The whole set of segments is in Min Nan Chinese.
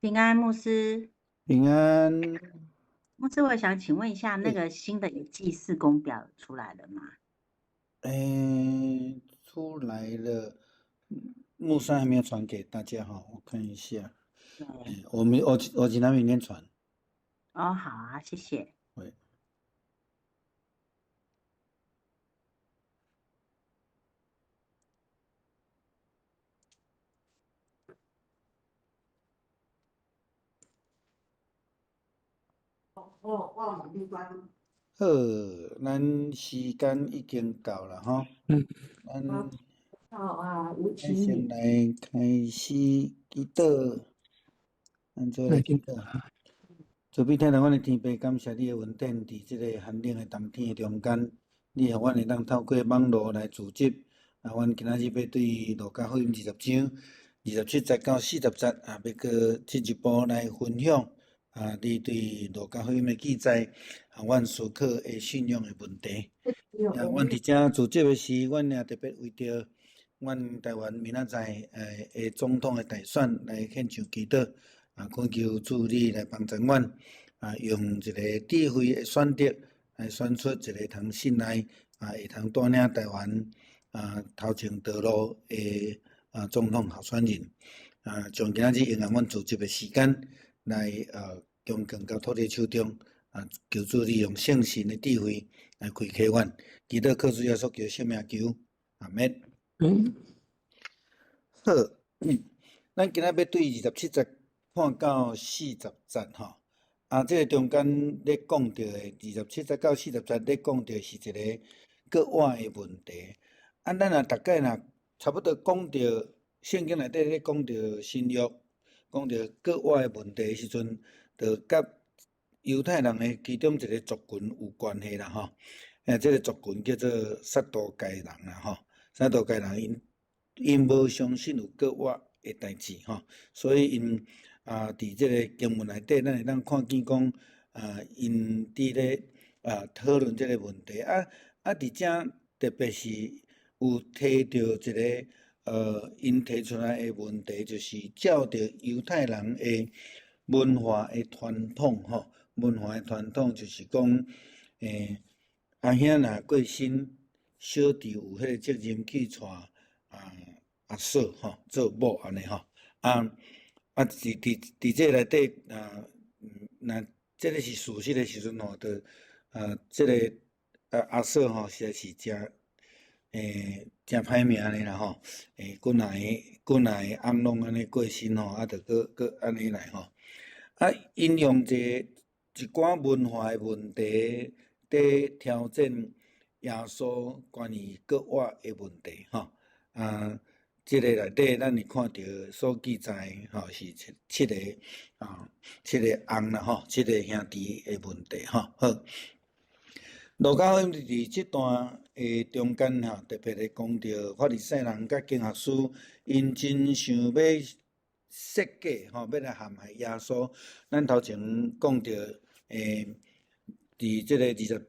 平安，牧師。平安。牧師，我想請問一下，那個新的祭祀工表出來了嗎？欸，出來了，牧師還沒有傳給大家哈，我看一下。對。欸，我們我今天明天傳。哦，好啊，謝謝。對。好，咱時間已經到了吼。咱好啊，吳咱先來開始祈禱，咱做來祈禱。慈悲疼愛阮的天父，感謝你的恩典，佇這个寒冷的冬天的中間，你予阮會當透過網路來組織。啊，阮今仔日欲對路加福音20章27節到40節啊，欲閣進一步來分享。啊，你對路加福音的記載，啊，阮思考的信仰的問題。啊，阮佇遮組織的時，阮也特別為著阮台灣明仔載的總統的大選來獻上祈禱。啊，懇求主你來幫助阮，啊，用一个智慧的選擇來選出一个通信賴，啊，會通帶領台灣啊頭前道路的啊總統候選人。啊，將今仔日用阮組織的時間來恭敬交託你手中，啊，求主你用聖神的智慧來開啟阮，祈禱靠主耶穌基督聖名求，阿們。好，咱今仔欲對27節看到40節吼，啊，這个中間咧講著的27節到40節咧講著是一个割腕的問題。啊，咱若逐擺若差不多講著聖經內底咧講著新約，講著割腕的問題的時陣，就佮猶太人的其中一个族群有關係啦吼。這个族群叫做撒都該人啦吼。撒都該人𪜶無相信有割腕的代誌吼，所以𪜶啊，佇這个經文內底，咱會當看見講啊，𪜶佇咧啊討論這个問題啊啊，佇遮特別是有提著一个𪜶提出來的問題，就是照著猶太人的文化的傳統吼，文化的傳統就是講，阿兄若過身，小弟有彼个責任去娶啊阿嫂吼，做某按呢吼，啊啊，佇這內底啊，若這个是事實的時陣吼，就啊，這个啊阿嫂吼，實在是誠誠歹名咧啦吼，幾若个翁攏按呢過身吼，啊，就閣閣按呢來吼，啊，𪜶用一寡文化的問題，佇挑戰耶穌關於割腕的問題吼，啊，這个內底咱會看著所記載吼是七個啊，七个翁啦吼，七个兄弟的問題吼，好。路加福音佇這段的中間吼，特別咧講著法利賽人佮經學師，𪜶真想欲設計吼，欲來陷害耶穌。咱頭前講著，佇這个20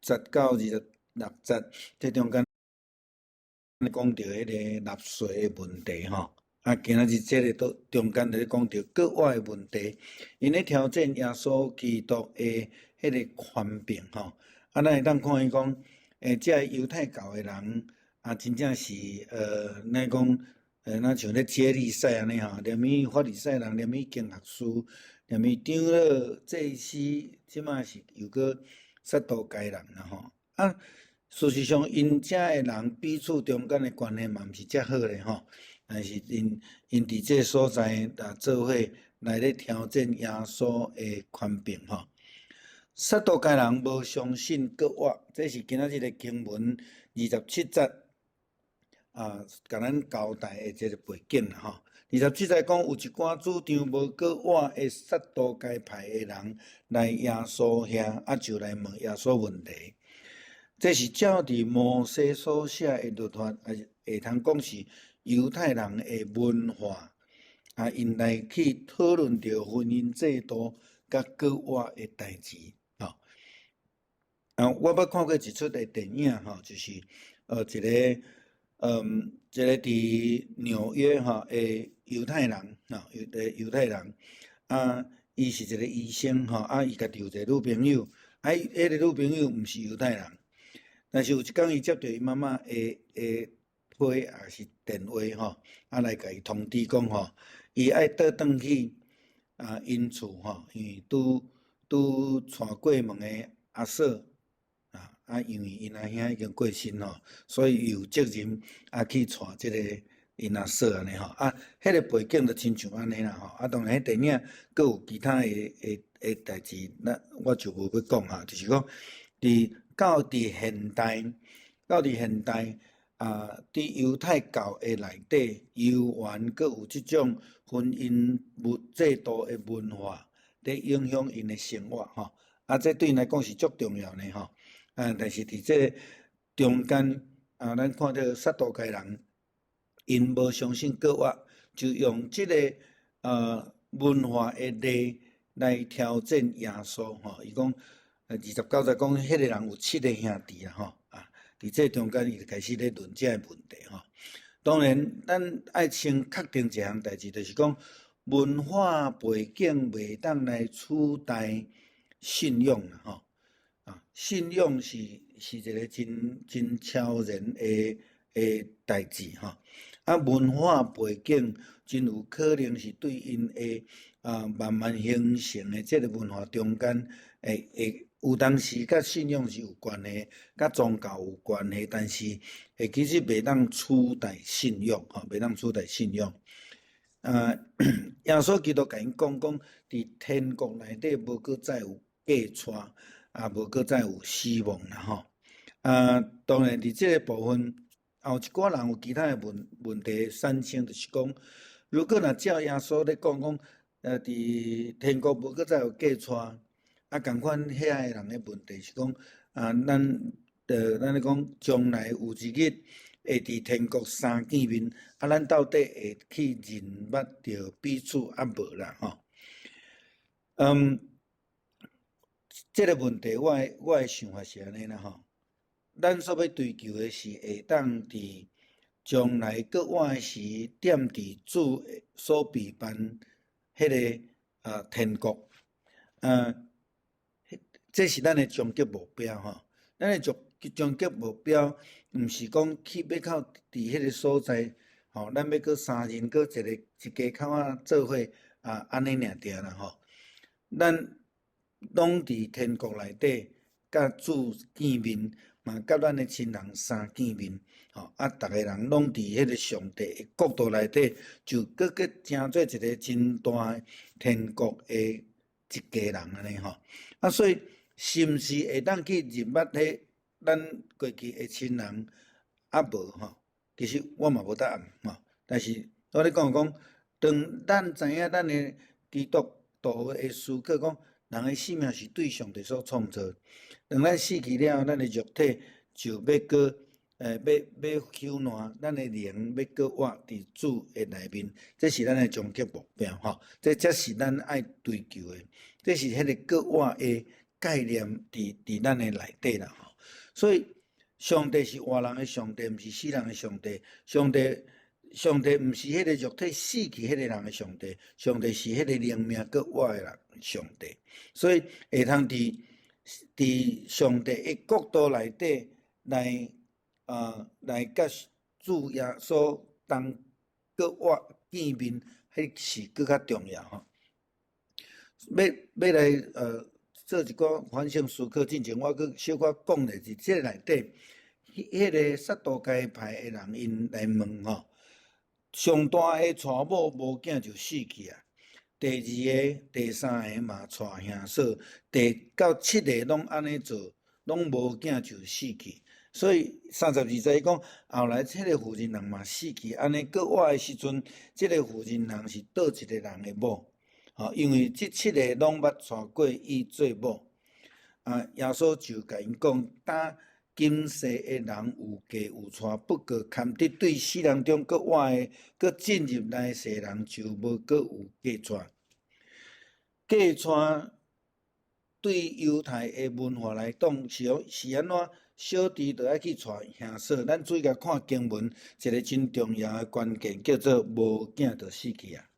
節到26節，這中間講著彼个納稅的問題吼。啊，今仔日這个都中間咧講著割腕的問題，𪜶咧挑戰耶穌基督的彼个權柄吼。啊，咱會當看伊講，這个猶太教的人啊，真正是咱講，若像咧接力賽按呢吼，連物法利賽人，連物經學師，連物長老、祭司，這馬是又閣撒都該人啦吼。啊，事實上，𪜶遮的人彼此中間的關係嘛，毋是遮好咧吼。但是𪜶佇這个所在啊，做伙來咧挑戰耶穌的權柄吼。撒都該人無相信割腕，這是今仔日的經文27節啊，共咱交代的這个背景啦吼。27節講有一寡主張無割腕的撒都該派的人來耶穌遐，啊就來問耶穌問題。這是照佇摩西所寫的律法，啊會通講是猶太人的文化，啊，𪜶來去討論著婚姻制度佮割腕的代誌，吼。啊，我捌看過一齣的電影，吼，就是一个，一个佇紐約吼的猶太人，吼，猶太人，啊，伊是一个醫生，吼，啊，伊家己有一个女朋友，啊，彼个女朋友毋是猶太人，但是有一工伊接著伊媽媽的批抑是電話，吼，啊來共伊通知講，吼，伊愛倒轉去啊，𪜶厝吼，因為拄拄娶過門的阿嫂啊，啊，因為𪜶阿兄已經過身吼，所以伊有責任啊去娶這个𪜶阿嫂按呢吼，啊，彼个背景就親像按呢啦吼，啊，當然彼電影閣有其他的代誌，咱我就無欲講哈，就是講佇現代啊，佇猶太教的內底，猶原閣有這種婚姻制度的文化，佇影響𪜶的生活吼，啊，這對𪜶來講是足重要的吼，啊，但是佇這个中間啊，咱看著撒都該人，𪜶無相信復活，就用這个文化的例來挑戰耶穌吼，伊講29節講，彼个人有七个兄弟啦吼，啊，佇這中間伊就開始咧論這个問題吼。當然，咱愛先確定一項代誌，就是講文化背景袂當來取代信仰啦吼。啊，信仰是一个真超然的代誌吼。啊，文化背景真有可能是對𪜶的啊慢慢形成的這个文化中間，會有當時佮信仰是有關係，佮宗教有關係，但是會其實袂當取代信仰，吼，袂當取代信仰。啊，耶穌基督共𪜶講講，佇天國內底無閣再有嫁娶，也無閣再有死亡啦，吼。啊，當然佇這个部分，也有一寡人有其他的問題產生，就是講，如果若照耶穌咧講講，佇天國無閣再有嫁娶，啊，仝款遐个人的問題是講，啊，咱咧講將來有一日會佇天國相見面，啊，咱到底會去認捌著彼此抑無啦？吼。這个問題我的想法是按呢啦吼。咱所欲追求的是會當佇將來閣活的時，踮佇主所備辦彼个啊天國，啊，這是咱的終極目標吼。咱的終極目標，毋是講去欲到佇彼个所在，吼，咱欲閣三人閣一個一家口仔做伙啊，按呢爾爾啦吼。咱攏佇天國內底，佮主見面，嘛佮咱的親人相見面，吼啊，逐个人攏佇彼个上帝的國度內底，就閣閣成做一个真大天國的一家人按呢吼。啊，所以是毋是會當去認捌彼咱過去的親人抑無吼？其實我嘛無答案吼。但是我咧講講，當咱知影咱的基督徒的思考講，人的生命是對上帝所創造。當咱死去了後，咱的肉體就欲閣欲朽爛，咱的靈欲閣活佇主的內面，這是咱的終極目標吼。這才是咱愛追求的，這是彼个閣活的概念佇咱的內底啦吼。所以，上帝是活人的上帝，毋是死人的上帝。上帝毋是彼个肉體死去彼个人的上帝，上帝是彼个靈命閣活的人上帝。所以會通佇上帝的國度內底來佮主耶穌同閣活見面，彼是閣較重要吼。欲來做一寡反省思考進前，我閣小可講咧，佇這內底，彼个撒都該派的人𪜶來問吼，上大的娶某無囝就死去啊，第二个、第三个嘛娶兄嫂，第到七个攏按呢做，攏無囝就死去。所以32節講，後來這个婦人人嘛死去，按呢閣活的時陣，這个婦人人是佗一个人的某？吼，因為這七个攏捌娶過伊做某。啊，耶穌就共𪜶講，當今世的人有嫁有娶，不過堪得對死人中閣活的，閣進入來世人就無閣有嫁娶。嫁娶對猶太的文化來講是按怎？小弟就愛去娶兄嫂。咱注意共看經文，一个真重要的關鍵叫做無囝就死去啊。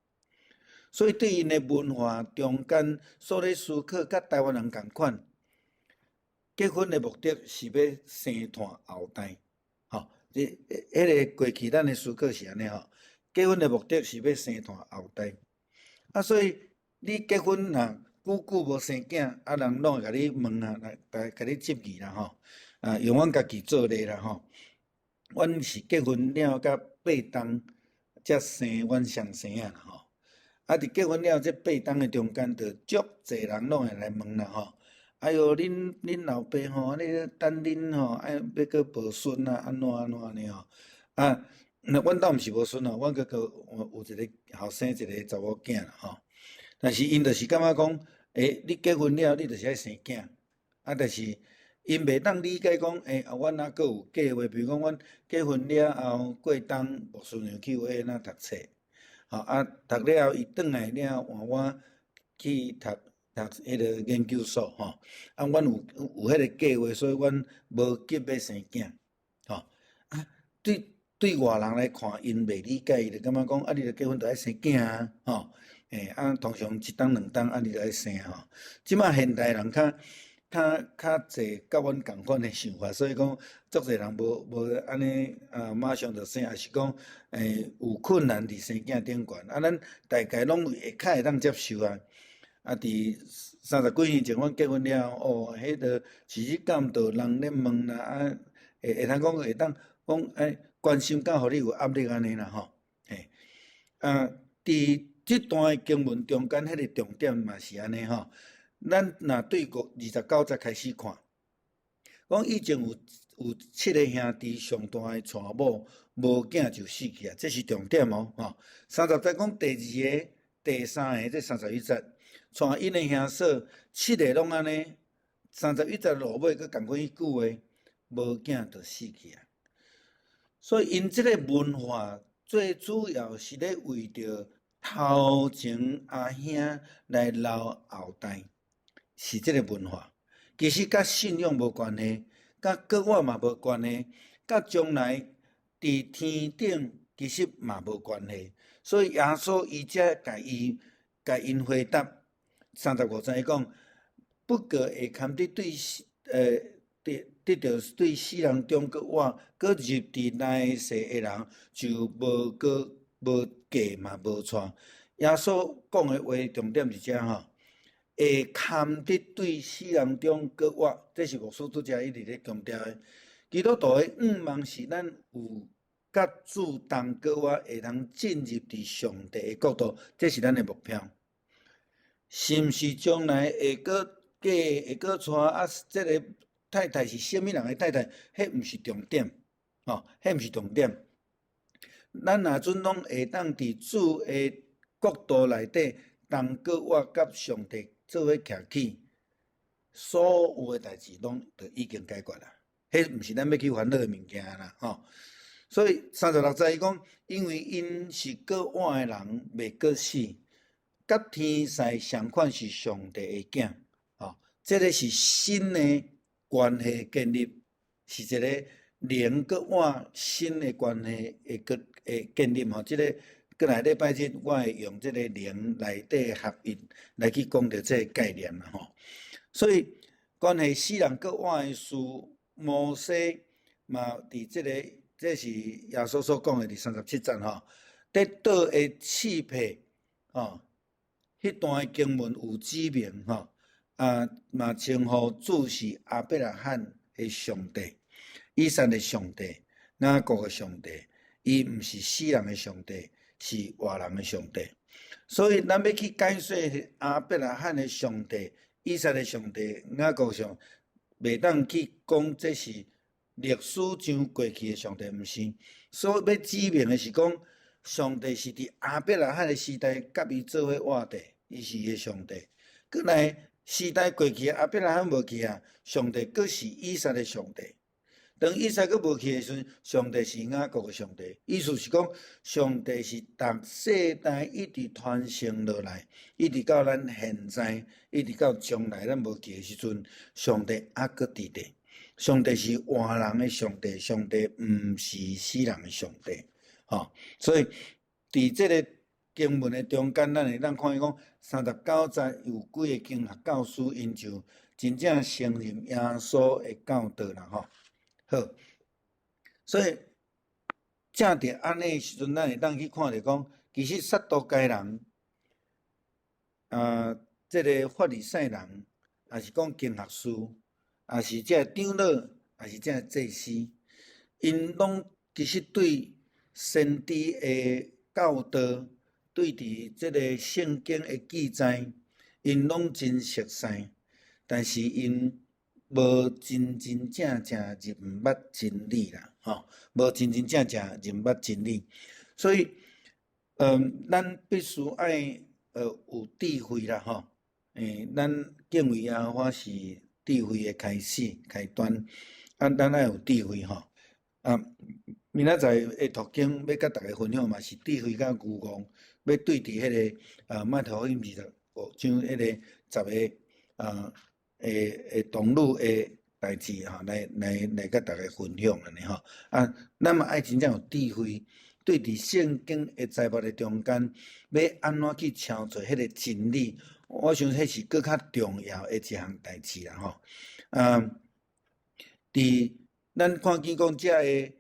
所以對𪜶的文化中間，所咧思考佮台灣人仝款，結婚的目的是欲生湠後代，吼，這彼个過去咱的思考是按呢吼，結婚的目的是欲生湠後代，啊，所以你結婚若久久無生囝，啊，人攏會共你問啊，來來共你質疑啦吼，啊，用阮家己做例啦吼，阮是結婚了甲八冬才生阮雙生仔啦吼，啊，佇結婚了這八冬的中間，就足濟人攏會來問啦吼，哎喲，恁老爸吼，按呢等恁吼，愛欲閣抱孫啊，按怎按怎按呢吼，啊，那阮兜毋是無孫哦，阮閣閣有一个後生一个查某囝啦吼，但是𪜶就是感覺講，欸，你結婚了，你就是愛生囝，啊，但是𪜶袂當理解講，欸，啊，阮猶閣有計劃，比如講，阮結婚了後過冬牧師娘去維也納讀冊，吼，啊，讀了後伊轉來了換我去讀讀彼个研究所吼，啊，阮有彼个計劃，所以阮無急欲生囝，吼，啊，對外人來看，𪜶袂理解，伊就感覺講，啊，你著結婚著愛生囝啊，吼。欸，啊，通常一冬兩冬，啊，你就愛生吼。這馬現代人較較較濟佮阮仝款的想法，所以講足濟人無無按呢啊，馬上就生，抑是講欸有困難佇生囝頂懸。啊，咱大概攏會較會當接受啊。啊，佇三十幾年前，阮結婚了後，哦，彼个時時感到人咧問啦，啊，會會通講會當講欸關心甲予你有壓力按呢啦吼。嘿，啊，佇這段的經文中間，彼个重點嘛是按呢吼。咱若對29節開始看，講以前有七个兄弟，上大的娶某，無囝就死去啊，這是重點哦。吼，30節講第二个、第三个，這31節，娶𪜶的兄嫂，七个攏按呢。31節落尾閣仝款彼句話，無囝就死去啊。所以𪜶這个文化最主要是咧為著頭前阿兄來留後代，是這个文化。其實佮信仰無關係，佮國外嘛無關係，佮將來佇天頂其實嘛無關係。所以耶穌伊才共伊共𪜶回答35節伊講，不過會堪得對死，得得著對死人中閣活，閣入佇來世的人，就無閣無嫁嘛無娶。耶穌講的話重點佇遮吼，會堪得對死人中閣活，這是牧師拄才一直咧強調的。基督徒的願望是咱有佮主同閣活，會通進入佇上帝的國度，這是咱的目標。是毋是將來會閣嫁會閣娶啊？這个太太是啥物人的太太？彼毋是重點，吼，彼毋是重點。咱若準攏會當佇主的國度內底同閣活，佮上帝做伙徛起，所有的代誌攏就已經解決啦。彼毋是咱欲去煩惱的物件啦，吼。所以36節伊講，因為𪜶是閣活的人，袂閣死，佮天使相款是上帝的囝，吼。這个是新的關係建立，是一个靈閣活新的關係會閣會建立吼。這个過來禮拜日我會用這个靈內底合一來去講著這个概念啦吼。所以關係死人閣活的事，摩西嘛佇這个，這是耶穌所講的佇37節吼，得倒的刺皮吼，彼段的經文有指明吼，啊嘛稱呼主是亞伯拉罕的上帝、以撒的上帝、雅各的上帝，伊毋是死人的上帝，是活人的上帝。所以咱欲去解說亞伯拉罕的上帝、以撒的上帝、雅各上，袂當去講這是歷史上過去的上帝，毋是。所欲指明的是講，上帝是佇亞伯拉罕的時代佮伊做伙活的，伊是伊的上帝。閣來時代過去，亞伯拉罕無去啊，上帝閣是以撒的上帝。當以撒閣無去的時陣，上帝是雅各的上帝。意思是講，上帝是逐世代一直傳承落來，一直到咱現在，一直到將來咱無去的時陣，上帝猶閣佇咧。上帝是活人的上帝，上帝毋是死人的上帝，吼。所以佇這个經文的中間，咱會當看見講39節有幾个經學教師，𪜶就真正承認耶穌的教導啦，吼。好，所以正佇按呢時陣，咱會當去看著講，其實撒都該人，啊，這个法利賽人，抑是講經學師，抑是這个長老，抑是這个祭司，𪜶攏其實對先知的教導，對佇這个聖經的記載，𪜶攏真熟似，但是𪜶無真真正正認捌真理啦，吼，無真真正正認捌真理，所以，咱必須愛有智慧啦，吼，咱敬畏耶和華是智慧的開始開端，啊，咱愛有智慧吼，啊，明仔載的讀經欲佮大家分享嘛是智慧佮愚戇，欲對佇彼个啊馬太福音25章彼個十个啊的童女的代誌吼，來佮大家分享按呢吼，啊，咱嘛愛真正有智慧，對佇聖經的載物的中間，欲按怎去撨揣彼个真理，我想彼是閣較重要的一項代誌啦吼。啊，佇咱看見講遮个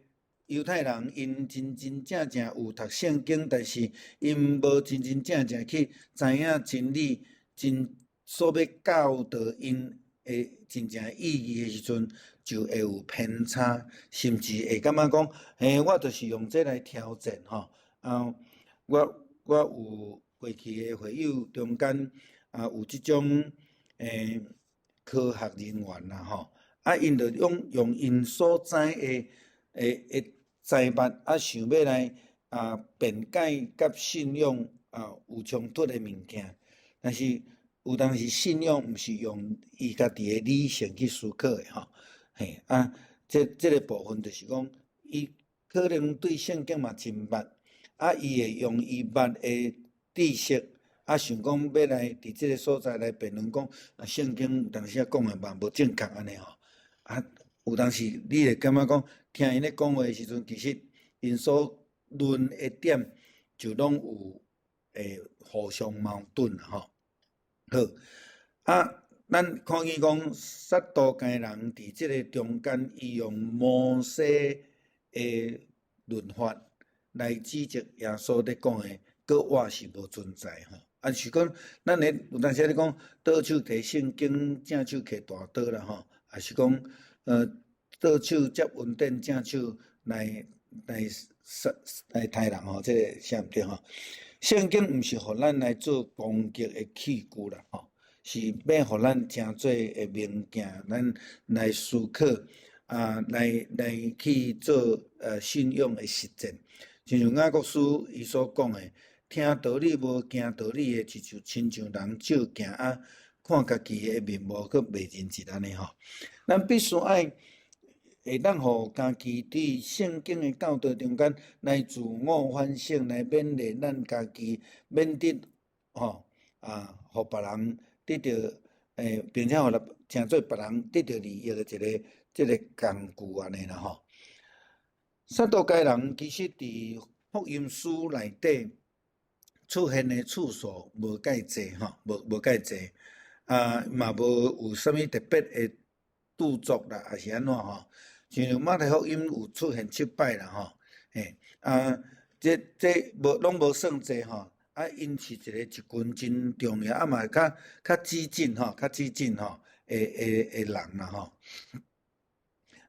猶太人，𪜶真真正正有讀聖經，但是𪜶無真真正正去知影真理，真所欲教導𪜶的真正意義的時陣，就會有偏差，甚至會感覺講，嘿，我就是用這來挑戰吼。啊，我有過去的會友中間啊，有這種科學人員啦吼，啊，𪜶就用𪜶所知的知物，啊，想欲來啊辯解佮信仰啊有衝突的物件，但是有當時信仰毋是用伊家己的理性去思考的吼，嘿啊，這个部分就是講，伊可能對聖經嘛真捌，啊，伊會用伊捌的知識，啊，想講欲來佇這个所在來辯論講，啊，聖經有當時仔講的嘛無正確按呢吼，啊，有當時你會感覺講，聽𪜶咧講話的時陣，其實𪜶所論的點就攏有會互相矛盾啦吼。好，啊，咱看見講撒都該人佇這个中間，伊用摩西的律法來指責耶穌咧講的，閣活是無存在吼。啊，是講咱咧有當時咧講，倒手提聖經，正手提大刀啦吼，抑是講倒手接恩典，正手來殺來刣人吼，這个啥毋對吼？聖經毋是予咱來做攻擊的器具啦，吼，是欲予咱成做的明鏡，咱來思考，啊，來去做信仰的實踐。親像雅各書伊所講的，聽道理無行道理的，就親像人照鏡仔，看家己的面目，閣袂認得按呢吼。咱必須愛會當予家己佇聖經的教導中間來自我反省，來勉勵咱家己，免得吼啊，予別人得著並且予人成做別人得著利益的一个這个工具按呢啦吼。撒都該人其實佇福音書內底出現的次數無介濟吼，無介濟，啊嘛無有啥物特別的著作啦，抑是按怎吼？像馬太福音有出現七擺啦吼，嘿，啊，這無攏無算濟吼，啊，𪜶是一群真重要，啊嘛較激進吼，較激進吼的人啦吼。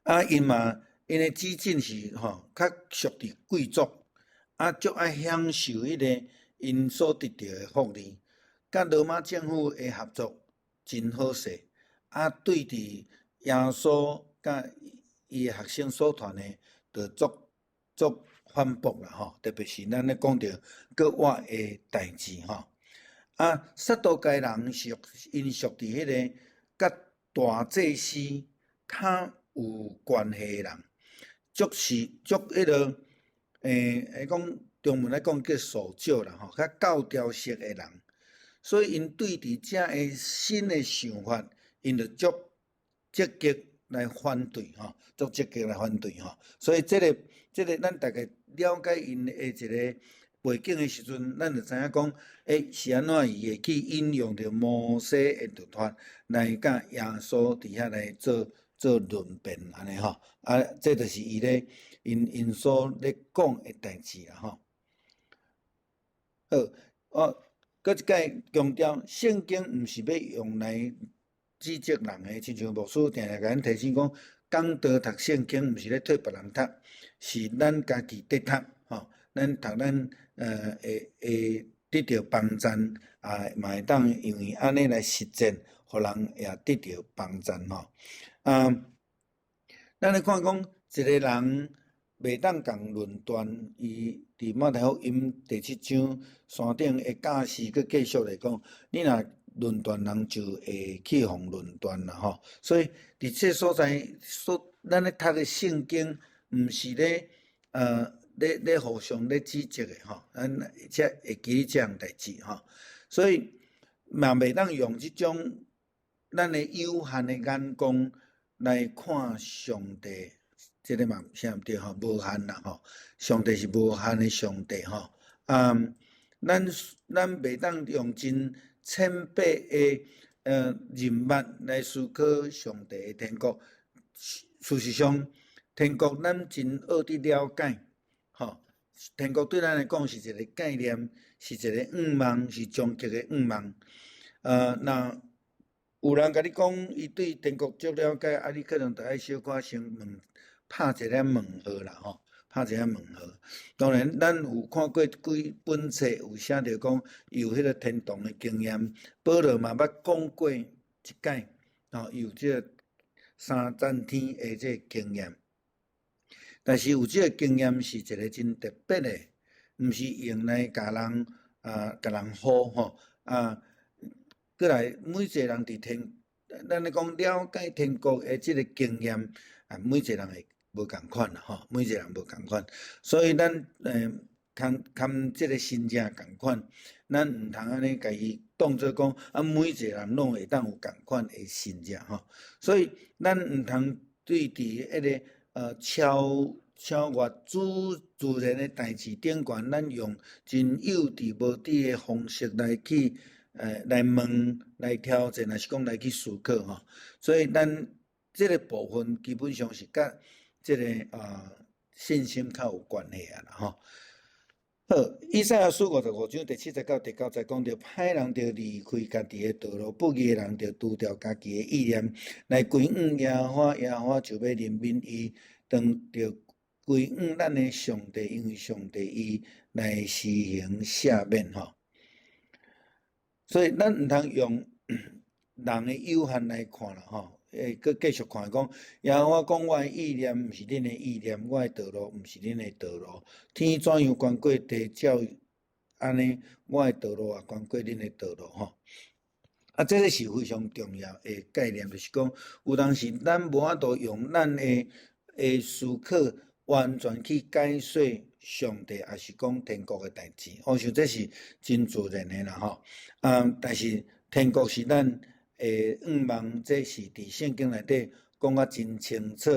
啊，𪜶嘛，𪜶的激進是吼較屬佇貴族，啊，足愛享受彼个𪜶所得著的福利，佮羅馬政府的合作真好勢，啊，對佇耶穌佮伊的學生所傳的，就足足反駁啦吼，特別是咱咧講著閣活的代誌吼。啊，撒都該人屬𪜶屬佇彼个佮大祭司較有關係的人，足是足彼个，講中文來講叫守舊啦吼，較教條式的人，所以𪜶對佇遮个新的想法，𪜶就足積極。來反對吼，足積極來反對吼。所以這个這个咱逐家了解𪜶的一个背景的時陣，咱就知影講，是按怎伊會去引用著摩西的律法來佮耶穌佇遐來做做論辯按呢吼。啊，這就是伊咧𪜶𪜶所咧講的代誌啦吼。好，哦，閣一擺強調，聖經毋是欲用來指責人的，親像牧師定定共咱提醒講，講道讀聖經毋是咧替別人讀，是咱家己咧讀吼。咱讀咱會會得著幫贊，啊嘛會當因為按呢來實踐，予人也得著幫贊吼。啊，咱來看講一个人袂當共論斷，伊佇馬太福音第七章山頂的教示，閣繼續來講，你若論斷人就會去予論斷啦吼。所以佇這所在，所咱咧讀的聖經，毋是咧咧咧互相咧指責的吼，咱才會記這項代誌吼。所以嘛袂當用這種咱的有限的眼光來看上帝，這个嘛啥毋對吼，無限啦吼。上帝是無限的上帝吼。啊，咱咱袂當用真淺薄的認捌來思考上帝的天國。事實上，天國咱真學佇了解。吼，天國對咱來講是一个概念，是一个願望，是終極的願望。若有人共你講，伊對天國足了解，啊，你可能著愛小可先問，拍一个問號啦吼，拍一个問號。當然，咱有看過幾本冊有寫著講，伊有彼个天堂的經驗。保羅嘛捌講過一擺，吼，伊有這个三層天的這个經驗。但是有這个經驗是一个真特別的，毋是用來共人啊，共人唬吼啊。過來每一个人佇天，咱咧講了解天國的這个經驗啊，每一个人會無仝款啦吼，每一個人無仝款，所以咱堪堪這个信者仝款，咱毋通按呢共伊當做講啊，每一个人攏會當有仝款的信者吼，所以咱毋通對佇彼个超超越主自然的代誌頂懸，咱用真幼稚無知的方式來去來問、來挑戰，抑是講來去思考吼。所以咱這个部分基本上是佮這个信心較有關係啊啦吼。好，以賽亞書55章第七節到第九節講著，歹人著離開家己的道路，不義的人著除掉家己的意念，來歸向耶和華，耶和華就欲憐憫伊，當著歸向咱的上帝，因為上帝伊來施行赦免吼。所以咱毋通用人的有限來看啦吼。閣繼續看講，耶和華講我的意念毋是恁的意念，我的道路毋是恁的道路。天怎樣懸過地，照按呢，我的道路也懸過恁的道路吼。啊，這個是非常重要的概念，就是講有當時咱無法度用咱的的思考完全去解說上帝，抑是講天國的代誌。我想這是真自然的啦吼。啊，但是天國是咱的願望，這是佇聖經內底講甲真清楚，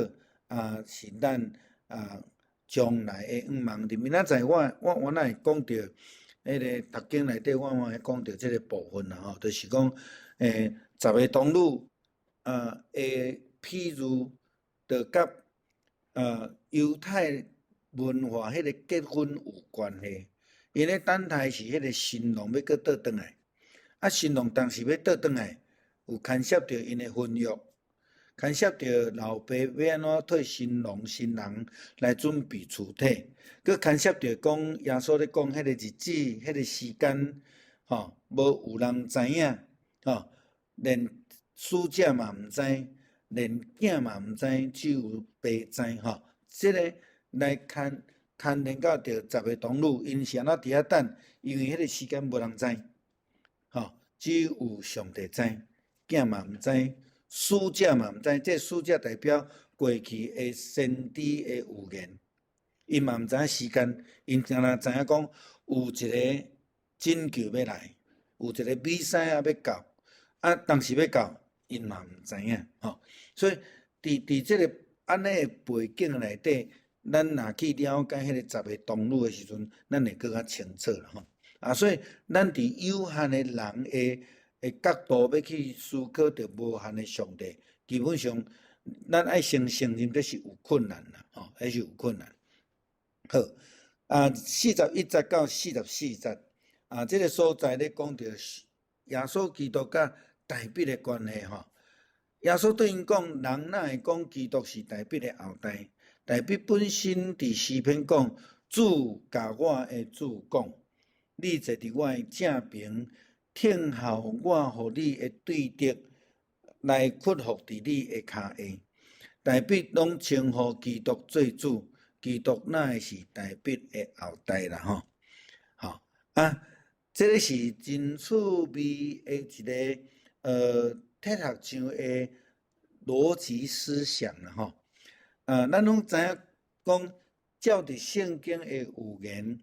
啊，是咱啊將來的願望。佇明仔載我我原來會講著彼个讀經內底，我嘛會講著這个部分啦吼，就是講十个童女啊的譬喻，就佮猶太文化彼个結婚有關係。𪜶咧等待是彼个新郎欲閣倒轉來，啊，新郎當時欲倒轉來，有牽涉著𪜶的婚約，牽涉著老爸欲按怎替新郎新人來準備厝體，閣牽涉著講耶穌咧講彼个日子、彼个時間，吼，無有人知影，吼，連使者嘛毋知，連囝嘛毋知，只有爸知，吼。這个來牽牽連到著十个童女，𪜶是按怎佇遐等？因為彼个時間無人知，吼，只有上帝知。囝嘛毋知，使者嘛毋知，這使者代表過去的先知的預言，𪜶嘛毋知影時間，𪜶干焦知影講有一个拯救欲來，有一个彌賽亞欲到，啊，當時欲到，𪜶嘛毋知影，吼，所以佇這个按呢的背景內底，咱若去了解彼個十个童女的時陣，咱會閣較清楚啦吼。啊，所以咱佇有限的人的角度欲去思考著無限的上帝，基本上咱愛先承認這是有困難啦，吼，彼是有困難。好，啊，41節到44節，啊，這个所在咧講著耶穌基督佮大衛的關係吼。耶穌對𪜶講：人哪會講基督是大衛的後代？大衛本身佇詩篇講：主共我的主講，你坐佇我的正爿，聽候我予你的對敵來屈服佇你的跤下。大衛攏稱呼基督做主，基督哪會是大衛的後代啦？吼，吼啊，這个是真趣味的一个哲學上的邏輯思想啦，吼。咱攏知影講，照佇聖經的預言，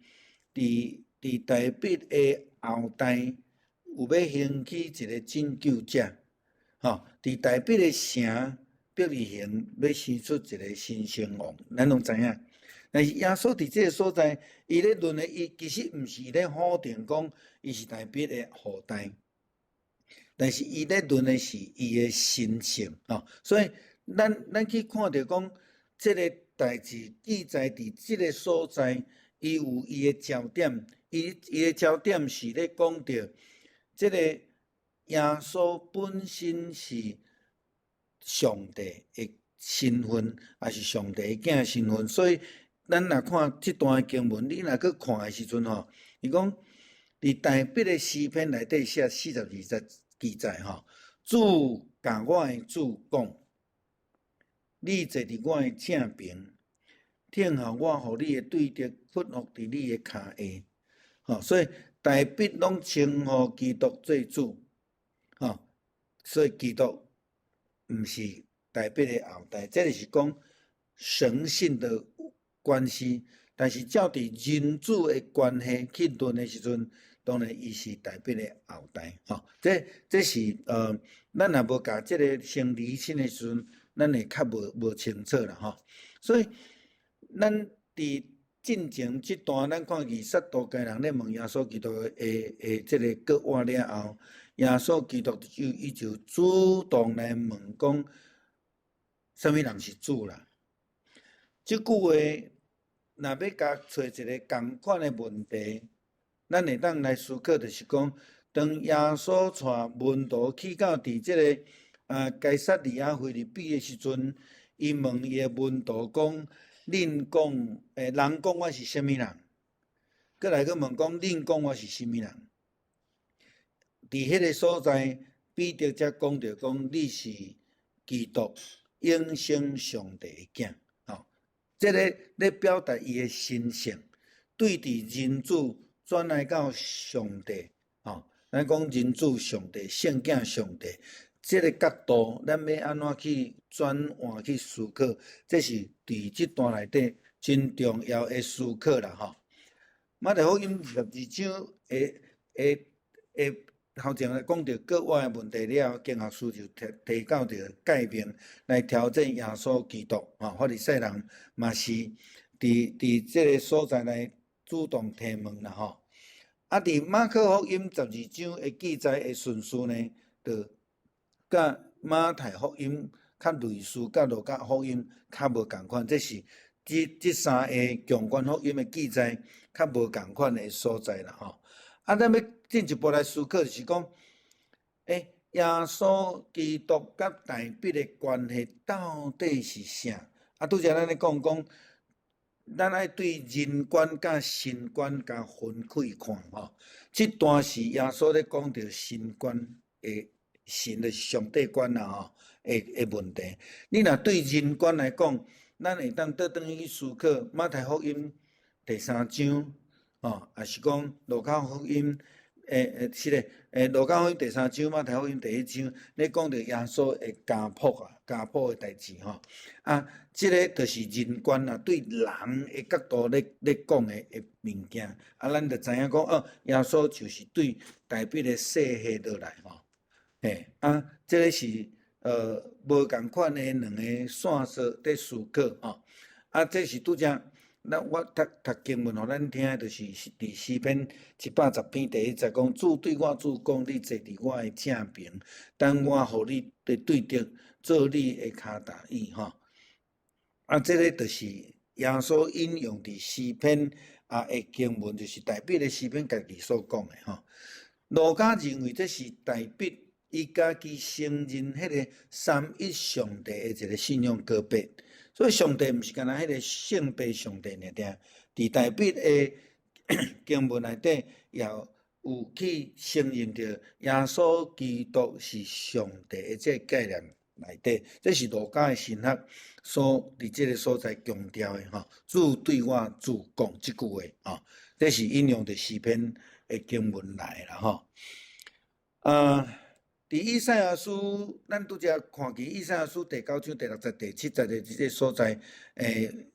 佇大衛的後代有欲興起一个拯救者，吼，佇大衛的城伯利恆欲生出一个新生王，咱攏知影。但是耶穌佇這个所在，伊咧論的，伊其實毋是咧否定講伊是大衛的後代。但是伊咧論的是伊的神性，吼，所以咱去看著講，這个代誌記載佇這个所在，伊有伊的焦點，伊的焦點是咧講著這个耶穌本身是上帝的身份，抑是上帝的囝身份，所以咱若看這段經文，你若閣看的時陣吼，伊講佇大衛的詩篇內底寫42節。記載吼，主共我的主講，你坐佇我的正爿，聽候我予你的對敵屈服佇你的跤下。吼，所以大衛攏稱呼基督做主，吼，所以基督毋是大衛的後代，這就是講神性的關係。但是照佇人子的關係去論的時陣，當然伊是大衛的後代，吼，這是咱若無共這个先釐清的時陣，咱會較無清楚啦，吼。所以咱佇進前這段，咱看見撒都該人咧問耶穌基督的這个割腕了後，耶穌基督就伊就主動來問講，啥物人是主啦？這句話若欲共揣一个仝款的問題，咱會當來思考，就是講，當耶穌帶門徒去到佇這个該撒利亞腓立比的時陣，伊問伊的門徒講：恁講，人講我是啥物人？閣來閣問講，恁講我是啥物人？佇彼个所在，彼得才講著講，你是基督，永生上帝的囝。吼，這个咧表達伊的神性，對佇人子轉來到上帝，吼，咱講人子上帝、聖囝上帝，這个角度，咱欲按怎去轉換去思考，這是佇這段內底真重要的思考啦，吼。馬太福音22章的頭前來講著割腕的問題了後，經學士就提到著誡命來挑戰耶穌基督，吼，法利賽人嘛是佇這个所在來主動提問啦，吼。啊，佇馬可福音十二章的記載的順序呢，就佮馬太福音較類似，佮路加福音較無仝款，這是這三个共關福音的記載較無仝款的所在啦，吼。啊，咱欲進一步來思考，就是講，耶穌基督佮大衛的關係到底是啥？啊，拄才咱咧講講，咱愛對人觀佮神觀共分開看吼。這段是耶穌咧講著神觀的神的上帝觀啦吼的問題。你若對人觀來講，咱會當倒轉去思考馬太福音第三章，吼，抑是講路加福音，是咧，路加福音第三章，馬太福音第一章，咧講著耶穌的家譜啊，家譜的代誌吼。啊，這个就是人觀啊，對人的角度咧講的物件。啊，咱就知影講，哦，耶穌就是對大衛的世系落來吼。嘿，啊，這个是無仝款的兩个線索佇思考吼。啊，這是拄才咱我讀讀經文予咱聽，就是佇詩篇110篇第一節講：主對我主講，你坐佇我的正爿，等我予你的對敵做你的跤踏椅吼。啊，這个就是耶穌引用佇詩篇啊的經文，就是大衛的詩篇家己所講的吼。路加認為這是大衛伊家己承認彼个三一上帝的一个信仰告白，所以上帝毋是干焦彼个聖父上帝爾爾，佇大衛的經文內底也有去承認著耶穌基督是上帝的這个概念內底，這是路加的神學所佇這个所在強調的吼。主對我主講這句話吼，這是引用著詩篇的經文來啦吼。啊，佇以賽亞書，咱拄才看見以賽亞書第九章第六節、第七節的這个所在，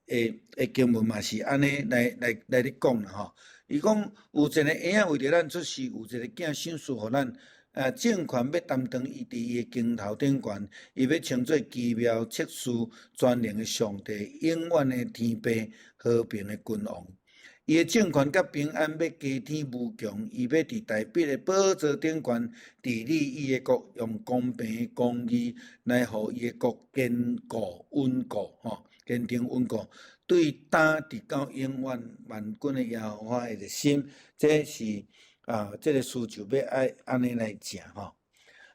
的經文嘛是按呢來咧講啦吼。伊講有一个嬰仔為著咱出世，有一个囝賞賜予咱，啊，政權欲擔當伊佇伊的肩頭頂懸，伊欲稱做奇妙策士、全能的上帝、永遠的天父、和平的君王。伊的政權佮平安欲加添無窮，伊欲佇大衛的寶座頂懸治理伊的國，用公平公義來予伊的國堅固穩固，吼，堅定穩固。對今直到永遠，萬軍的耶和華的熱心，這是啊，這个詩就欲愛按呢來正吼。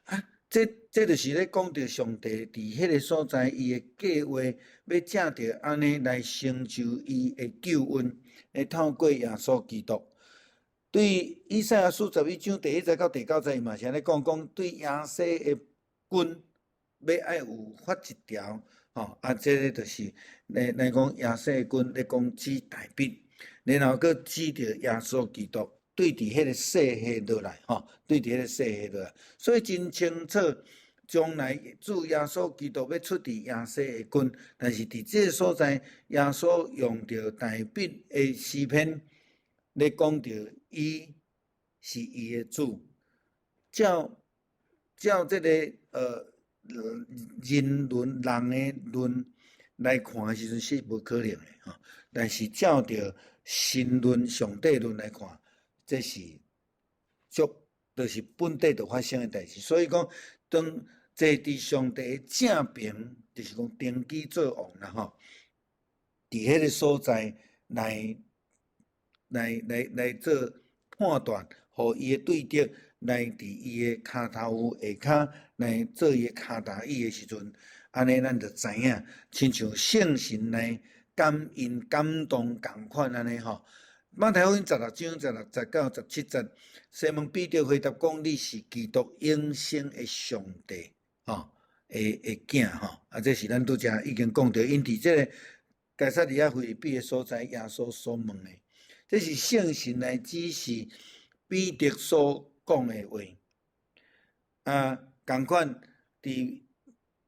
啊，這就是咧講著上帝佇彼个所在，伊的計劃欲藉著按呢來成就伊的救恩，會透過耶穌基督。對以賽亞書11章第一節到第九節，伊嘛是按呢講，講對耶西的根欲愛有發一條，吼，啊，這个就是來講耶西的根咧講指大衛，然後閣指著耶穌基督，對佇彼个細下落來，吼，對佇彼个細下落來，所以真清楚，將來主耶穌基督欲出佇耶西的根，但是佇這个所在，耶穌用著大衛的詩篇咧講著，伊是伊的主，照這个人論人的論來看的時陣是無可能的吼，但是照著神論、上帝論來看，這是足，就是本底就發生的代誌。所以講，當坐佇上帝的正爿，就是講登基做王啦吼，佇彼个所在來做判斷，予伊的對敵來佇伊的跤頭下跤來做伊的跤踏椅的時陣，按呢咱就知影，親像聖神來感應、感動仝款按呢吼。馬太福音16章16節到17節，西門彼得回答講：你是基督永生的上帝，吼的囝吼。啊，這是咱拄才已經講著，𪜶佇這个該撒利亞腓立比的所在，耶穌所問的，這是聖神來指示彼得所講的話。啊，仝款佇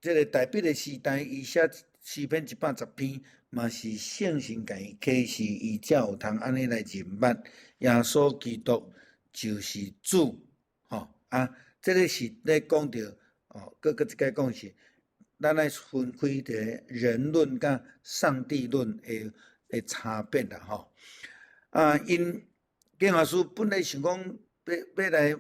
這个大衛的時代，伊寫詩篇110篇，嘛是聖神共伊啟示，伊才有通按呢來認捌耶穌基督就是主，吼啊！這个是咧講著哦，閣一擺講是，咱愛分開佇人論佮上帝論的差別啦，吼。啊，𪜶經學士本來想講欲來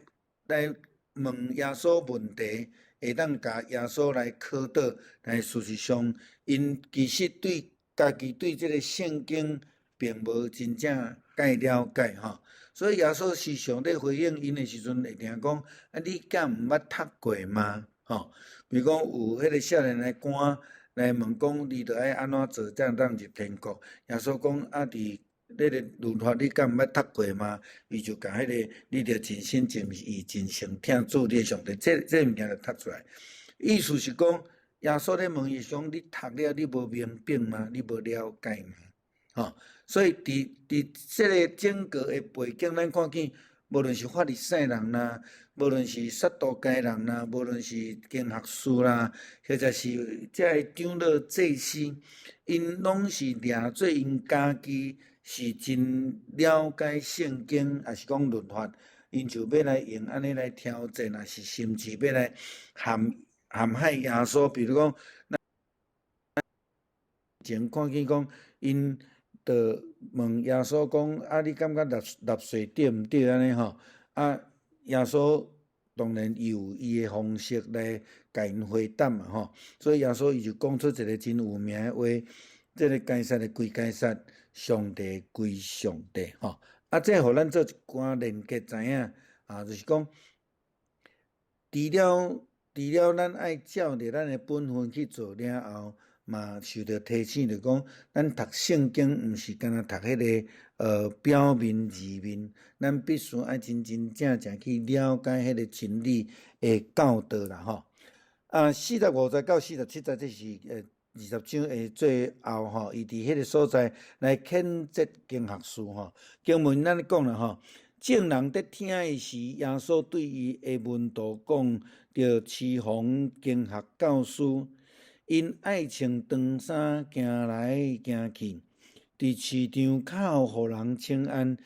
問耶穌問題，會當共耶穌來考倒，但是事實上，𪜶其實對家己對這个聖經並無真正蓋了解吼，所以耶穌時常咧回應𪜶的時陣，會定講：啊，你敢毋捌讀過嗎？吼，比如講有彼个少年的官來問講，你著愛按怎做才會當入天國？耶穌講：啊，佇彼个律法你敢毋捌讀過嗎？伊就共彼个，你著盡心盡意盡性疼主你的上帝，這物件就讀出來。意思是講，耶穌咧問伊講：你讀了你無明白嗎？你無了解嗎？吼，所以佇這个整個的背景，咱看見，無論是法利賽人啦，無論是撒都該人啦，無論是經學士啦，或者是這个長老祭司，𪜶攏是掠做𪜶家己是真了解聖經，抑是講律法，𪜶就欲來用按呢來挑戰，抑是甚至欲來陷陷害耶穌，比如講，咱前看見講，𪜶就問耶穌講：啊，你感覺納稅對毋對按呢吼？啊，耶穌當然伊有伊的方式來共𪜶回答嘛吼。所以耶穌伊就講出一个真有名的話：這个該撒的歸該撒，上帝歸上帝吼。啊，這予咱做一寡連結知影啊，就是講，除了咱愛照著咱的本分去做了後，嘛受著提醒，就講咱讀聖經毋是干焦讀彼个表面字面，咱必須愛真真正正去了解彼个真理的教導啦吼。啊，45節到47節，這是20章的最後吼，伊佇彼个所在來譴責經學士吼。經文按呢講啦吼，眾人佇聽伊時，耶穌對伊的門徒講，著輒防經學教師，𪜶愛穿長衫行來行去，佇市場口予人請安，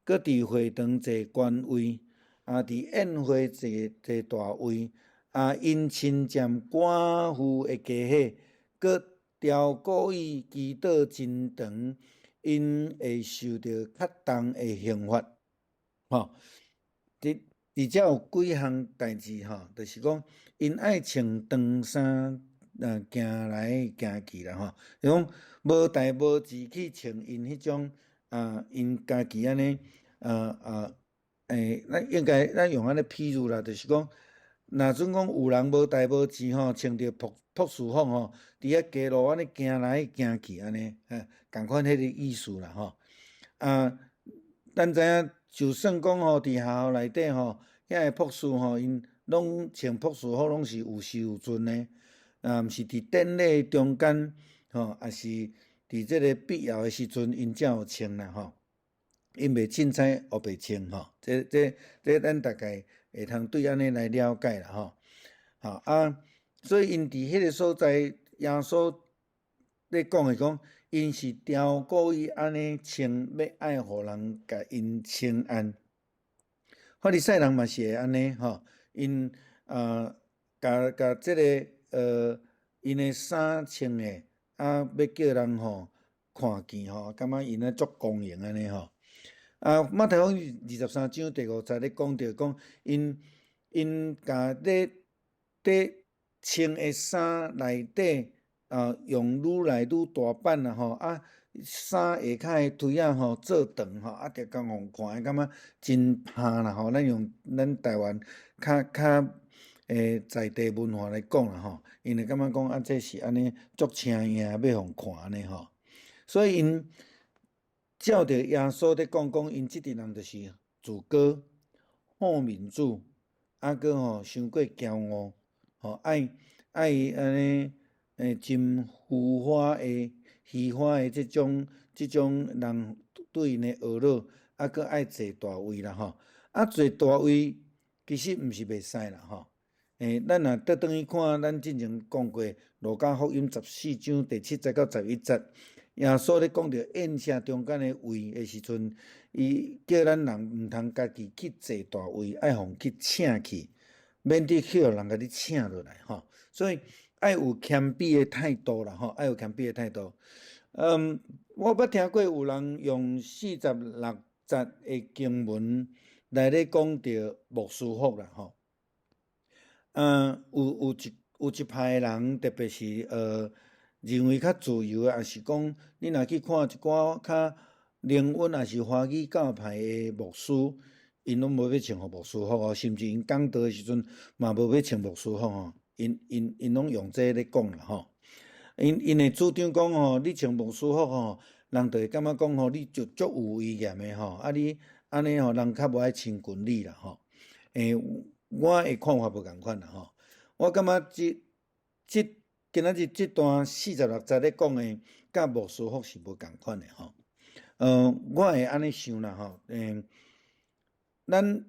閣佇會堂坐官位，啊，佇宴會坐大位，啊，𪜶侵佔寡婦的家伙，閣刁故意祈禱真長，𪜶會受著較重的刑罰。吼，佇遮有幾項代誌吼，就是講𪜶愛穿長衫，行來行去啦吼，就講無代無誌去穿𪜶彼種啊，𪜶家己按呢，咱應該咱用按呢譬喻啦，就是講，若準講有人無代無誌吼，穿著朴素服吼，佇遐街路按呢行來行去按呢，仝款彼个意思啦吼。啊，咱知影，就算講吼，佇學校內底吼，遐个博士吼，𪜶攏穿博士服，攏是有始有終的。啊，毋是佇典禮中間，吼，抑是佇這个必要的時陣，𪜶才有穿啦吼。𪜶袂凊彩烏白穿吼，這咱大概會通對按呢來了解啦吼。吼啊，所以𪜶佇彼个所在，耶穌咧講的講，𪜶是刁故意按呢穿，欲愛予人共𪜶請安。法利賽人嘛是會按呢吼，𪜶啊，共這个𪜶的衫穿的，啊，欲叫人吼看見吼，感覺𪜶啊足光榮按呢吼。啊，馬太福音23章第5節咧講著講，𪜶共咧穿的衫內底啊，用愈來愈大版啦吼，啊，衫下跤的槌仔吼做長吼，啊，就共予看的感覺真芳啦吼。咱用咱台灣較在地文化來講啦吼，𪜶會感覺講啊，這是按呢足青影，欲予看按呢吼。所以𪜶照著耶穌咧講講，𪜶這陣人就是自高、好面子，啊，閣吼傷過驕傲，吼愛按呢真浮華的、虛華的這種人對𪜶的呵咾，啊，閣愛坐大位啦吼。啊，坐大位其實毋是袂使啦吼。咱若倒轉去看，咱之前講過，路加福音14章第7節到11節，耶穌咧講著宴席中間的位的時陣，伊叫咱人毋通家己去坐大位，愛予去請去，免得去予人共你請落來吼。所以愛有謙卑的態度啦吼，愛有謙卑的態度。我捌聽過有人用46節的經文來咧講著牧師服啦吼。有一派人，特別是認為較自由的，抑是講你若去看一寡較靈恩，抑是華語教派的牧師，𪜶攏無欲穿牧師服哦，甚至𪜶講道的時陣嘛無欲穿牧師服吼，𪜶攏用這咧講啦吼。𪜶會主張講吼，你穿牧師服吼，人就會感覺講吼，你就足有威嚴的吼，啊你按呢吼，人較無愛親近你啦吼。我的看法無仝款啦吼，我感覺這今仔日這段46節咧講的，佮牧師服是無仝款的吼。我會按呢想啦吼，咱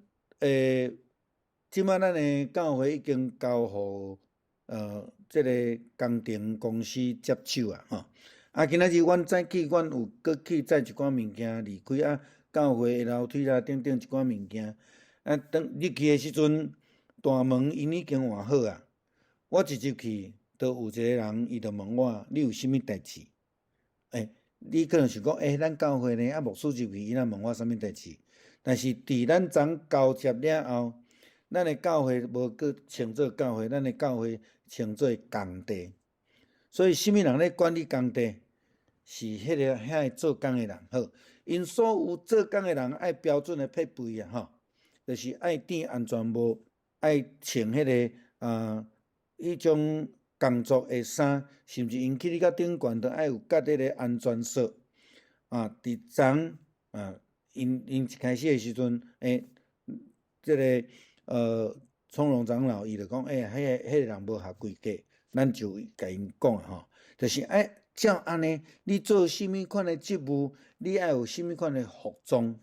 這擺咱的教會已經交予這個工程公司接手啊吼。啊，今仔日阮早起，阮有閣去載一寡物件離開啊，教會的樓梯啦等等一寡物件。啊，當入去的時陣，大門𪜶已經換好啊，我一入去，就有一個人，伊就問我：你有啥物代誌？欸，你可能想講，欸，咱教會呢，啊，牧師入去，伊若問我啥物代誌？但是佇咱昨交接了後，咱的教會無閣稱做教會，咱的教會稱做工地。所以，啥物人咧管理工地？是彼個遐個做工的人。好，𪜶所有做工的人愛標準的配備啊，吼，就是愛戴安全帽，愛穿彼個啊，彼種工作的衫，甚至𪜶去你較頂懸，都愛有佮彼個安全索。啊，佇昨啊，𪜶一開始的時陣，欸，這个聰榮長老伊就講，欸，彼個人無合規格，咱就共𪜶講吼，就是愛照按呢，你做啥物款的職務，你愛有啥物款的服裝。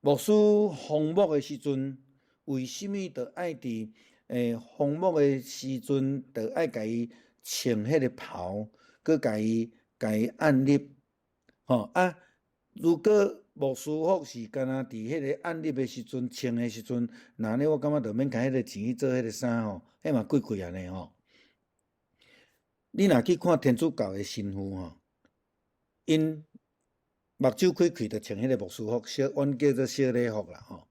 牧師封牧的時陣，為啥物著愛佇封牧的時陣，著愛共伊穿彼個袍，閣共伊按立，吼啊！如果牧師服是干焦佇彼个按立的時陣穿的時陣，那按呢我感覺著免共彼个錢去做彼个衫吼，彼嘛貴貴按呢吼。你若去看天主教的神父吼，𪜶目睭開開就穿彼个牧師服，小阮叫做小禮服啦吼。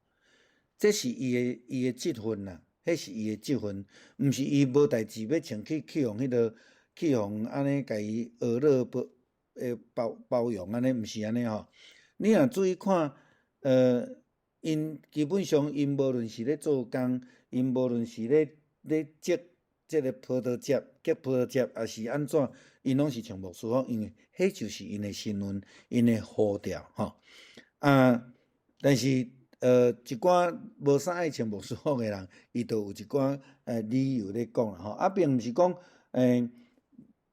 這是伊的職分啦，彼是伊的職分，毋是伊無代誌欲穿去予彼个去予按呢共伊呵咾包包包容按呢，毋是按呢吼。你若注意看，𪜶基本上𪜶無論是咧做工，𪜶無論是咧摘這个葡萄汁、結葡萄汁，抑是按怎，𪜶攏是穿牧師服，因為彼就是𪜶的身份，𪜶的呼召吼。啊，但是一寡無啥愛穿牧師服的人，伊就有一寡理由咧講啦吼。啊，並毋是講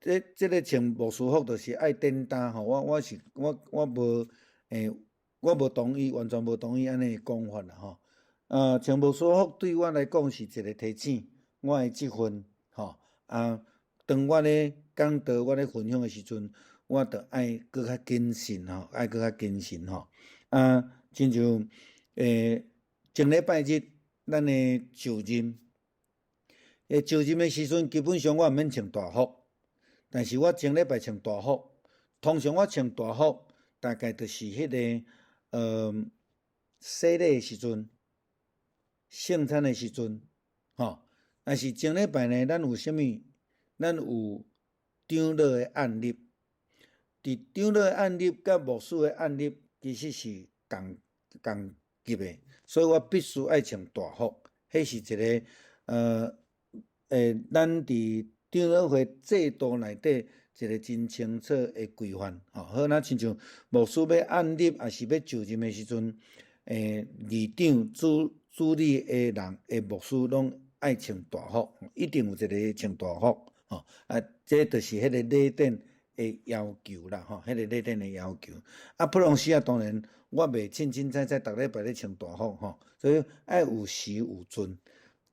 這個穿牧師服就是愛典當吼。我我是我我無我無同意，完全無同意按呢講法啦吼。穿牧師服對我來講是一個提醒，我的職分吼。啊，當我咧講道，我咧分享的時陣，我著愛閣較謹慎吼，愛閣較謹慎吼。啊，親像前禮拜日咱的就任，就任的時陣，基本上我毋免穿大服，但是我前禮拜穿大服。通常我穿大服，大概就是彼个洗禮的時陣、聖餐的時陣，吼。但是前禮拜呢，咱有啥物？咱有長老的按立，佇長老的按立佮牧師的按立，其實是仝仝級的，所以我必須愛穿大服。彼是一个咱佇長老會制度內底一個真清楚的規範。吼，好，若親像牧師欲按立，抑是欲就任的時陣，議長主理的人的牧師攏愛穿大服，一定有一个穿大服。吼，啊，這就是彼个禮典的要求啦，吼，彼个禮典的要求。啊，普通時啊，當然我袂凊凊彩彩逐禮拜咧穿大服，吼，所以愛有時有陣。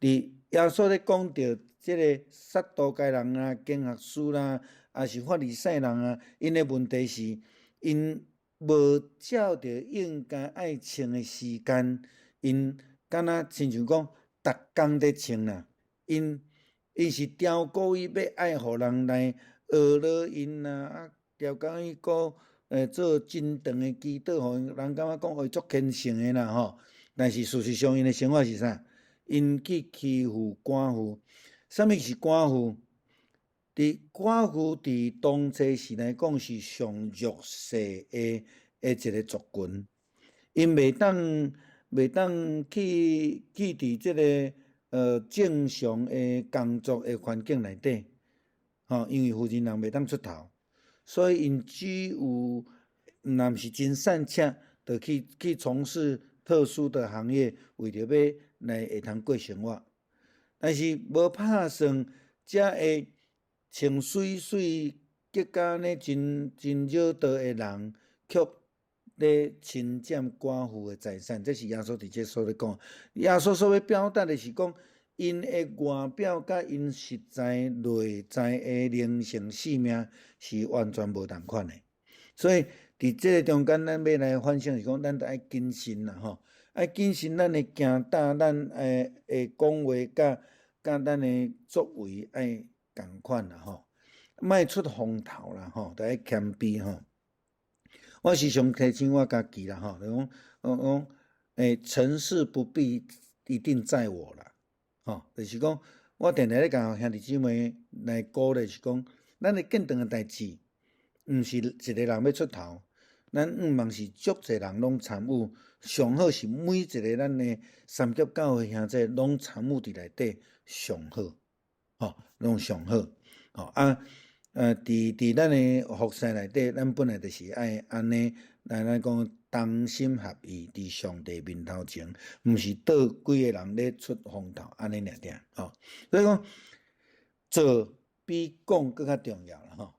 佇耶穌咧講著這个撒都該人啊、經學師啦，抑是法利賽人啊，𪜶的問題是，𪜶無照著應該愛穿的時間，𪜶敢若親像講，逐工咧穿啦，𪜶是刁故意欲愛予人來呵咾𪜶啊，啊，刁故意閣做真長的祈禱，予人感覺講伊足虔誠的啦吼。但是事實上，𪜶的生活是啥？𪜶去欺負寡婦。啥物是寡婦？佇寡婦佇當初時來講是上弱勢的一个族群，𪜶袂當去佇這个正常的工作的環境內底，吼，因為婦人人袂當出頭，所以𪜶只有若毋是真善巧，就去從事特殊的行業，為著欲來會通過生活。但是無拍算，才會穿媠媠、結甲呢真真惹道的人，卻咧侵佔寡婦的財產，這是耶穌佇這所咧講。耶穌所欲表達的是講，𪜶的外表佮𪜶實在內在的靈性性命是完全無仝款的。所以佇這个中間，咱欲來反省是講，咱著愛謹慎啦吼，愛謹慎咱的行踏，咱的講話佮佮咱的作為愛仝款啦吼，莫出風頭啦吼，著愛謙卑吼。我時常提醒我家己啦吼，就講講講，成事不必一定在我啦，吼，就是講我定定咧共兄弟姊妹來鼓勵，是講咱咧見證的代誌，毋是一个人欲出頭，咱向望是足濟人攏參與，上好是每一个咱的三峽教會兄弟攏參與佇內底上好，吼，攏上好，吼啊。佇咱的服侍內底，咱本來就是愛按呢，來咱講同心合意，佇上帝面頭前，毋是倒幾个人咧出風頭，按呢爾爾吼。所以講，做比講閣較重要啦吼。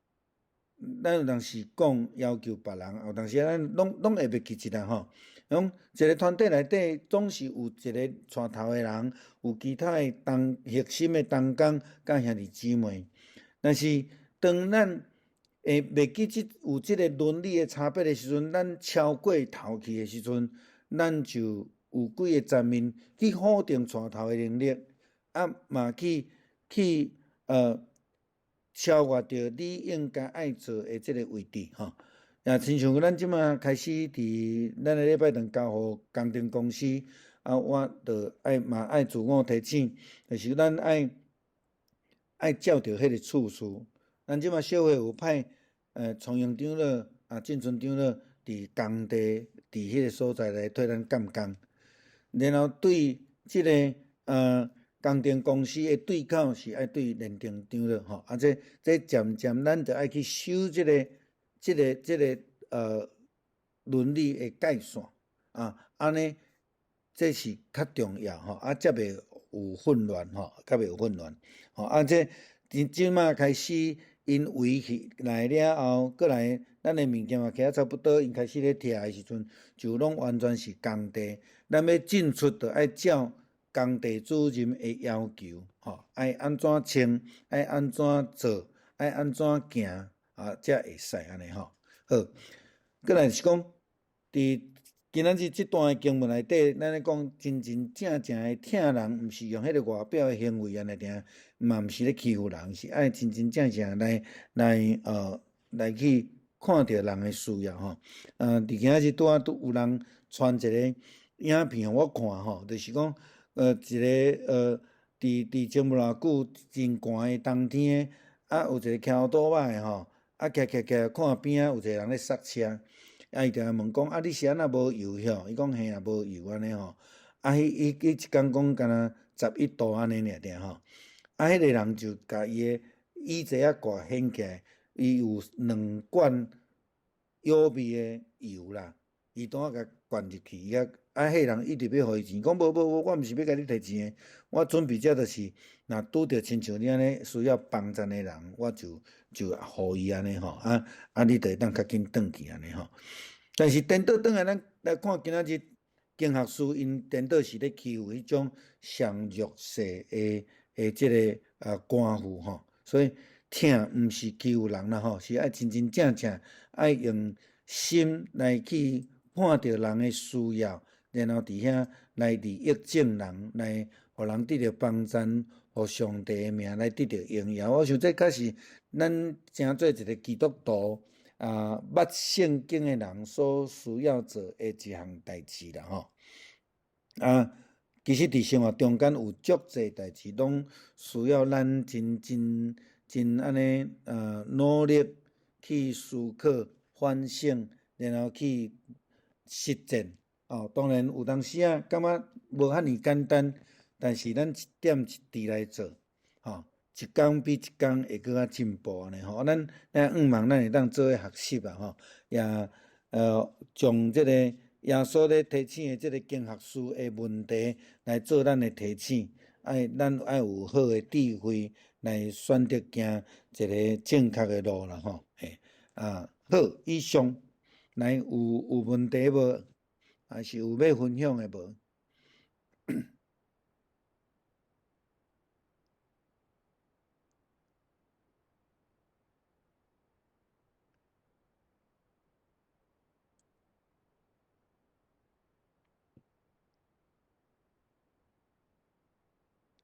咱有當時講要求別人，有當時咱攏會袂記得啦吼。講一个團隊內底總是有一个帶頭的人，有其他的同核心的同工佮兄弟姊妹，但是當咱會袂記這有這个倫理的差別的時陣，咱超過頭去的時陣，咱就有幾个層面去否定帶頭的能力，啊嘛去超越著你應該愛做的這个位置吼。也親像咱這馬開始佇咱的禮拜堂交予工程公司，啊，我著愛嘛愛自我提醒，就是咱愛照著彼个次序。咱這馬小會有派重陽長老啊、進春長老佇工地佇彼个所在來替咱監工，然後對這个工程公司的對口是愛對連長長老吼，啊這漸漸咱著愛去守這个倫理的界線啊，按呢這是較重要吼，啊才袂有混亂吼，才袂有混亂吼，啊這。佇這馬開始，𪜶圍起來了後，閣來咱的物件嘛徛啊差不多，𪜶開始咧拆的時陣，就攏完全是工地。咱欲進出，就愛照工地主任的要求，吼，愛按怎穿，愛按怎做，愛按怎行，啊，才會使按呢吼。好，閣來是講，佇今仔日這段的經文內底，咱咧講真真正正的疼人，毋是用彼个外表的行為按呢爾，嘛毋是咧欺負人，是愛真真正正來去看著人的需要吼。佇今仔日拄仔拄有人傳一个影片予我看吼，就是講，一个佇前無偌久真寒的冬天，啊有一個騎歐多擺吼，啊騎騎騎看邊仔有一个人咧剎車。啊！伊就來問講：啊，你是按怎無油吼？伊講嘿啊，無油按呢吼。啊，彼一工講敢若11度按呢爾爾吼。啊，彼个人就共伊的椅子仔蓋掀起來，伊有兩罐有味的油啦，伊拄仔共灌入去，伊啊啊，彼个人一直欲予伊錢，講無無無，我毋是欲共你提錢的，我準備這就是，若拄著親像你按呢需要幫贊的人，我就予伊按呢吼，啊啊，你就會當較緊轉去按呢吼。但是顛倒轉來，咱來看今仔日經學師𪜶顛倒是咧欺負彼種上弱勢的這个官婦吼，所以疼毋是欺負人啦吼，是愛真真正正愛用心來去看著人的需要，然後佇遐來利益眾人，來予人得著幫贊，予上帝的名來得著榮耀。我想這確實咱成做一个基督徒啊，捌聖經的人所需要做的一項代誌啦吼。啊，其實佇生活中間有足濟代誌，攏需要咱真真真按呢努力去思考、反省，然後去實踐。哦，當然有當時啊，感覺無遐爾簡單，但是咱一點一滴來做，吼，一工比一工會閣較進步按呢吼。咱向望咱會當做伙學習啊吼，也將這個耶穌咧提醒的這个經學師的問題來做咱的提醒，愛咱愛有好的智慧來選擇行一个正確的路啦吼。嘿，啊好，以上來有問題無？還是有欲分享的無？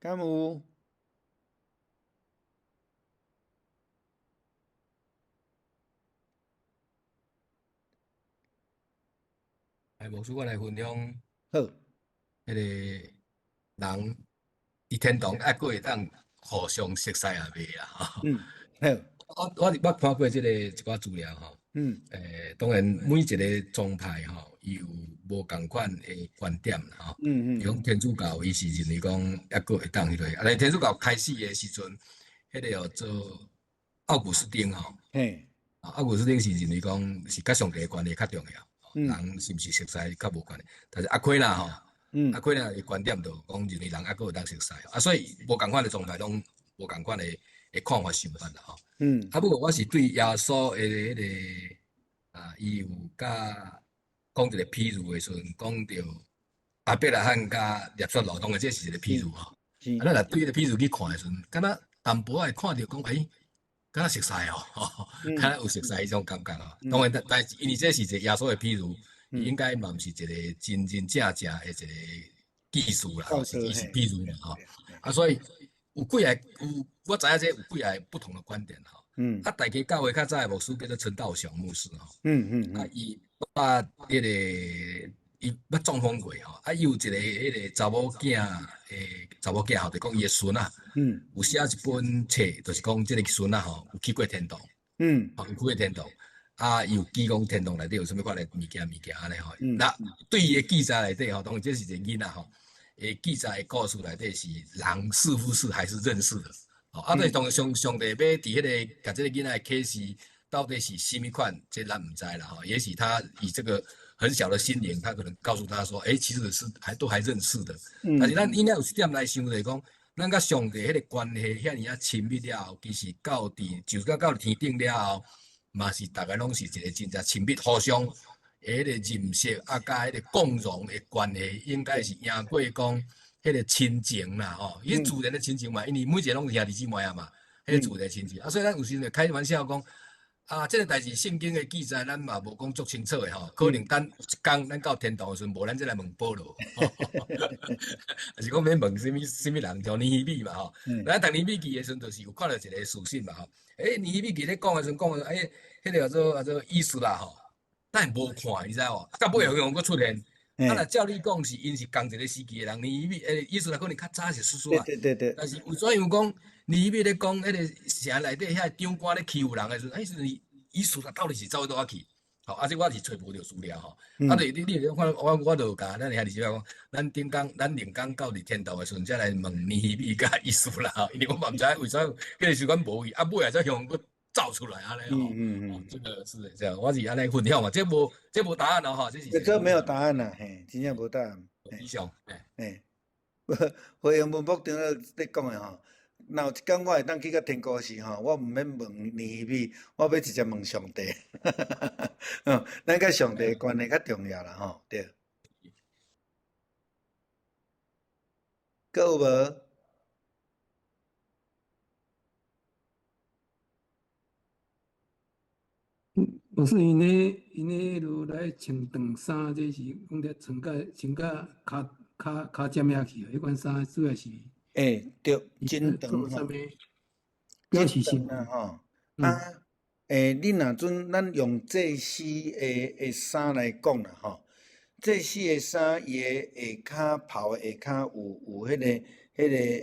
敢有？哎，牧師，我來分享。好。彼個人佇天堂猶閣會當互相熟似也袂啦？吼。好。我捌看過這个一寡資料吼。當然每一个宗派吼，伊有無仝款的觀點啦吼。比如講天主教，伊是認為講猶閣會當彼个，啊，但天主教開始的時陣，彼个叫做奧古斯丁吼。奧古斯丁是認為講是佮上帝的關係較重要，人是毋是熟似較無關係。但是阿奎那吼，阿奎那的觀點就講認為人猶閣會當熟似，啊，所以無仝款的宗派攏無仝款的看法想法啦吼。啊，不過我是對耶穌的彼个啊，伊有佮講一個譬喻的時陣，講著亞伯拉罕佮拉撒路，當然這是一個譬喻吼。啊，咱若對彼个譬喻去看的時陣，敢若淡薄仔會看著講，欸，敢若熟似哦，敢若有熟似彼種感覺哦。當然，但是因為這是一個耶穌的譬喻，應該嘛毋是一個真真正正的一個記事啦，是伊是譬喻嘛吼。啊，所以有幾个有，我知影這有幾个不同的觀點吼。啊，大家教會較早的牧師叫做陳道雄牧師吼。啊，伊捌彼个伊捌中風過吼，啊，伊有一個彼个查某囝的查某囝吼，就講伊的孫仔，有寫一本冊，就是講這个孫仔吼有去過天堂，有去過天堂，啊，伊有記講天堂內底有啥物款的物件物件按呢吼。那對伊的記載內底吼，當然這是一个囡仔吼，的記載的故事內底是人似乎是還是認識的。啊，對，當上帝欲佇彼个共這个囡仔啟示，到底是啥物款，這咱毋知啦吼。也許他以這個很小的心靈，他可能告訴他說，欸，其實是還都還認識的。但是咱應該有一點來想，就是講，咱佮上帝彼个關係遐爾仔親密了後，其實到佇就算到天頂了後，嘛是逐个攏是一個真正親密、互相的彼个認識啊，佮彼个共融的關係，應該是贏過講彼個親情啦吼。伊自然的親情嘛，因為每一个攏是兄弟姊妹啊嘛，彼個自然親情。啊，所以咱有時陣開玩笑講，啊，這个代誌聖經的記載，咱嘛無講足清楚的吼。可能等有一工咱到天堂的時陣，無咱再來問保羅，抑是講欲問啥物啥物人，像尼希米嘛吼。咱讀尼希米記的時陣，就是有看著一个事實嘛吼。欸，尼希米記咧講的時陣，講的欸，彼个叫做以斯拉吼，咱無看，你知無？到尾後閣出現。啊，若照你講是𪜶是仝一个時期的人，尼希米欸，以斯拉可能較早是叔叔啊。但是為怎樣講？尼希米咧講，彼个城內底遐長官咧欺負人的時陣，彼時陣以斯拉到底是走佗去？吼，啊，這我是揣無著資料吼。啊，就你看，我就共咱兄弟姊妹講，咱頂工咱靈工到佇天堂的時陣，才來問尼希米佮以斯拉吼，因為我嘛毋知為啥彼个時間無去，啊，尾仔才向閣走出來按呢吼。這個是這樣，我是按呢分享嘛，這無答案哦，吼，這是。這沒有答案啦，嘿，真正無答案。以上，嘿，回應文博長咧講的吼。若有一工我會當去到天國時吼，我毋免問尼希米，我欲直接問上帝。咱佮上帝關係較重要啦，吼，對。閣有無？牧師，𪜶彼落來穿長衫，這是講咧穿甲穿甲跤跤跤尖遐去，彼款衫主要是。欸，對，真長吼，表示真長啊吼。啊，欸，你若準咱用祭司的衫來講啦吼，祭司的衫，伊的下跤袍的下跤有彼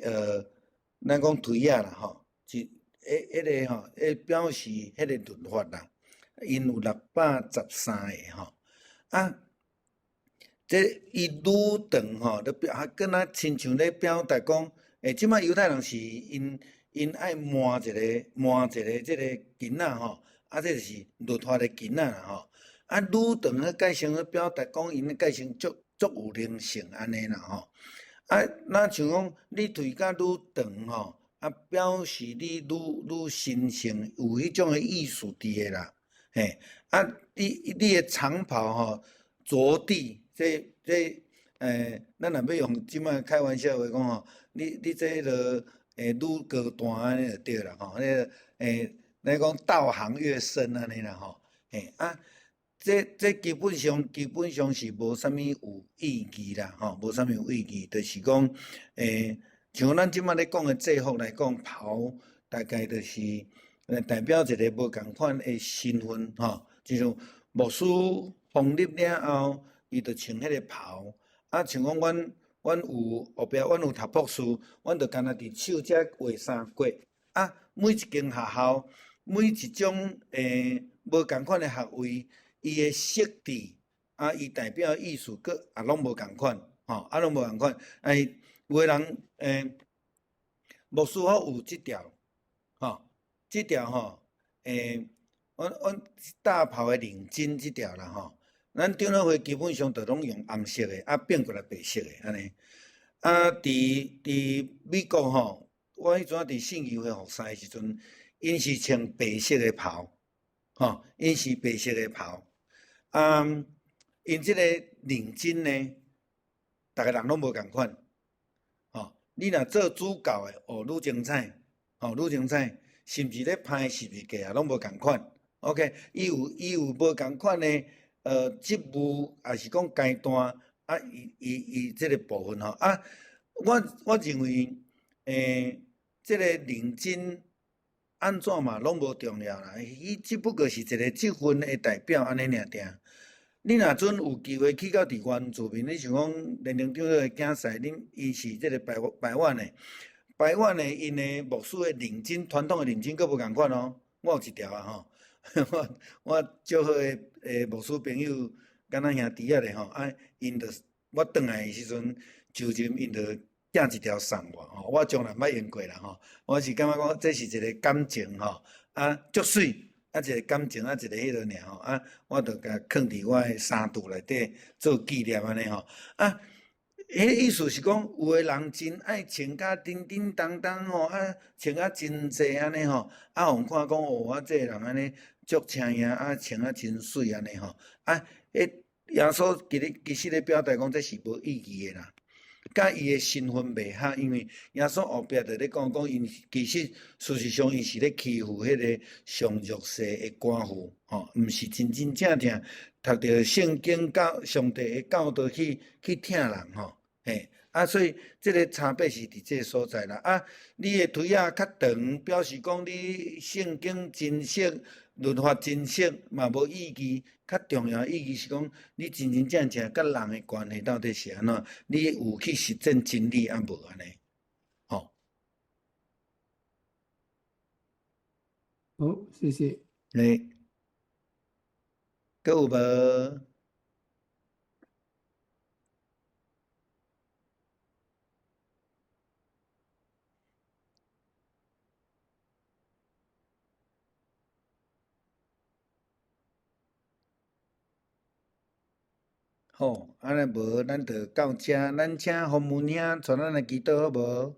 个，咱講腿仔啦吼，是彼个吼，彼表示彼个律法啦，𪜶有613个吼，啊。這伊愈長吼，就表，敢若親像咧表達講，欸，這擺猶太人是𪜶愛瞞一個這個囡仔吼，啊，這就是律法的囡仔啦吼。啊，愈長彼解釋咧表達講，𪜶的解釋足足有靈性按呢啦吼。啊，若像講你腿甲愈長吼，啊，表示你愈愈神聖，有彼種的意思佇的啦，嘿。啊，你的長袍吼，著地。這，咱若欲用這擺開玩笑話講吼，你這个愈高大按呢就對啦吼，彼个咱講道行越深按呢啦吼，嘿啊，這基本上是無啥物有意義啦吼，無啥物有意義，就是講，像咱這擺咧講的制服來講，袍大概就是代表一个無仝款的身份吼，就像牧師封立了後。伊就穿彼个袍，啊，像講阮有後壁，阮有讀博士，阮就干焦佇手遮畫三角。啊，每一間學校，每一種無仝款的學位，伊的設置啊，伊代表的意思，閣也攏無仝款，吼，啊，攏無仝款。哎，有的人牧師府有這條，吼，這條吼，阮大袍的領巾這條啦，吼。咱長老會基本上就攏用紅色的，啊變過來白色的按呢。啊，佇美國吼，我彼陣佇信義會服侍的時陣，𪜶是穿白色的袍，吼，𪜶是白色的袍。啊，𪜶這個領巾呢，逐个人攏無仝款，吼。你若做主教的，哦，愈精彩，吼，愈精彩，甚至咧攀十字架也攏無仝款。OK，伊有無仝款的。職務抑是講階段啊，伊這个部分吼啊，我認為，這个認真按怎嘛攏無重要啦，伊只不過是一個職分的代表按呢爾爾。你若準有機會去到佇原住民，你想講連長長老的囝婿，恁伊是這个排灣的，排灣的𪜶的牧師的領巾，傳統的領巾閣無仝款哦，我有一條啊吼。我足好的牧師朋友，敢若兄弟仔咧吼，啊，𪜶就我轉來的時陣就任，𪜶就寄一條送我吼，我從來毋捌用過啦吼。我是感覺講這是一個感情吼，啊，足媠，啊一個感情啊一個彼落爾吼，啊，我就共囥佇我的衫櫥內底做紀念按呢吼，啊。彼个意思是講，有的人真愛穿甲叮叮當當吼，啊，穿甲真濟按呢吼，啊，予人看講哦，我這个人按呢足請影，啊，穿啊真媠按呢吼，啊，彼耶穌其實咧表達講，這是無意義的啦，佮伊的身份袂合，因為耶穌後壁就咧講講，𪜶其實事實上𪜶是咧欺負彼个上弱勢的寡婦，吼，毋是真真正正讀著聖經教上帝的教導去疼人吼。嘿，啊，所以這个差別是佇這个所在啦。啊，你的腿仔較長，表示講你聖經真熟，律法真熟，嘛無意義。較重要的意義是講，你真真正正佮人的關係到底是按怎？你有去實踐真理抑無按呢？吼。好，謝謝。欸，閣有無？好，按呢無，咱就到遮，咱請洪文兄帶咱來祈禱好無？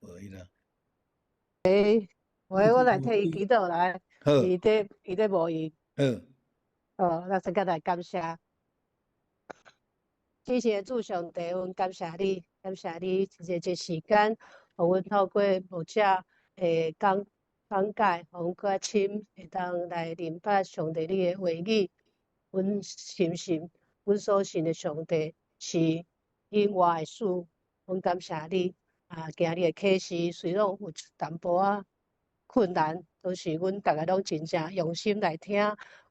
無伊啦。欸，我來替伊祈禱來，伊咧無閒。好。好，咱先來感謝。謝謝主上帝，阮感謝你，感謝你這個時間，予阮透過牧者的講解，予阮閣較深會當來明白上帝你的話語。阮深信，阮所信的上帝是永活的主，阮感謝你。啊，今日的啟示雖然有淡薄仔困難，但是阮逐个攏真正用心來聽。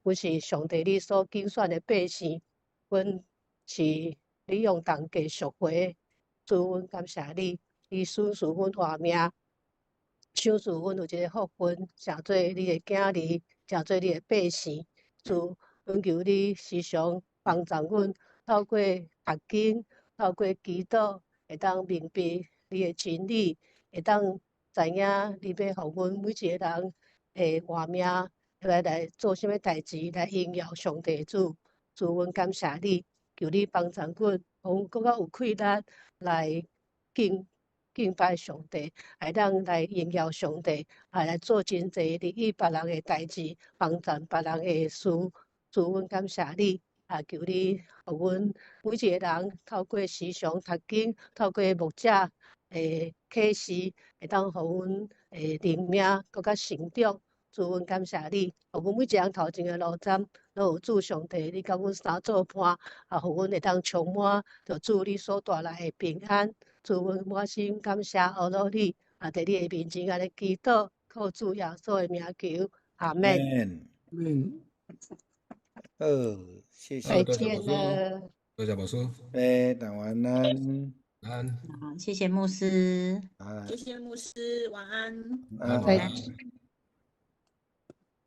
阮是上帝你所揀選的百姓，阮是你用重價贖回，主，阮感謝你，你賞賜阮活命，賞賜阮有這個福分，成做你的囝兒，成做你的百姓。主，阮求你時常幫助阮，透過讀經，透過祈禱，會當明白你的真理，會當知影你欲予阮每一個人的活命來做啥物代誌，來榮耀上帝主。主，阮感謝你。求你幫助阮，予阮閣較有氣力來敬拜上帝，會當來榮耀上帝，來做真濟利益別人的代誌，幫助別人的事。主，阮感謝你，啊，求你予阮每一個人透過時常讀經，透過牧者的啟示，會當予阮的靈命閣較成長。主，阮感謝你，予阮每一人頭前的路針，攏有主上帝，你佮阮相做伴，啊，予阮會當充滿著主你所帶來的平安。主，阮滿心感謝阿羅你，啊，佇你的面前按呢祈禱，靠主耶穌的名求，阿門。阿門。好，謝謝。再見了。多謝牧師。欸，晚安。安。好，謝謝牧師。謝謝牧師，晚安。再見。